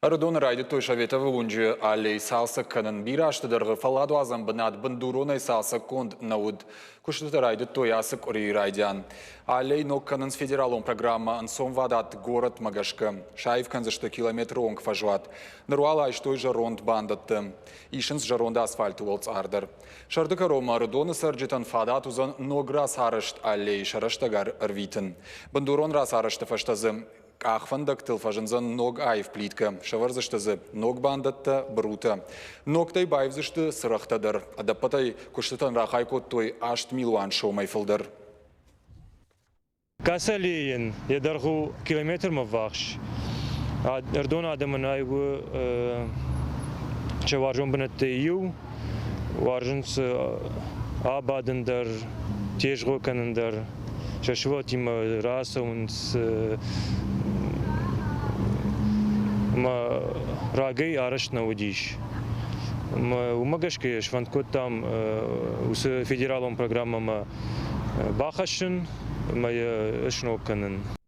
Ӕрыдоны райдыдтой Советовы уынджы аллей цалцӕг кӕнын. Бирӕ азты дӕргъы фӕлладуадзӕн бынат бындуронӕй цалцӕггонд нӕ уыд. Куыстытӕ райдыдтой ацы къуырийы райдиан. Аллей ног кӕнынц федералон программӕ ӕнцонвадат горӕтмӕ гӕсгӕ. Саив кӕндзысты километры онг фӕзуат. Ныр уал айстой зӕронд бандӕтты. Исынц зӕронд асфальты уӕлцъар дӕр. Сӕрды кӕронмӕ Ӕрыдоны цӕрджытӕн фадат уыдзӕн ног рацарӕзт аллейы сӕ рӕстӕг ӕрвитын. Бындурон рацарӕзты фӕстӕ дзы Къахвӕндӕгтыл фӕзындзӕн ног аив плиткӕ, сӕвӕрдзысты дзы ног бандӕттӕ, бырутӕ. Ногтӕй баивдзысты цырӕгътӕ дӕр. Ӕдӕппӕтӕй куыстытӕн рахай кодтой 8 милуан сомӕй фылдӕр. Касалейӕн йӕ дӕргъ у километрмӕ ввахс. Ӕрдон адӕмӕн ай у сӕ уарзон бынӕттӕй иу. Уарзынц абадын дӕр, тезгъо кӕнын дӕр. Сӕ сывӕллӕттимӕ рацӕуынц ӕмӕ рагӕй арӕзт нӕ уыдис. Ӕмӕ уымӕ гӕсгӕ сфӕнд кодтам уыцы федералон программӕмӕ бахӕссын ӕмӕ йӕ сног кӕнын.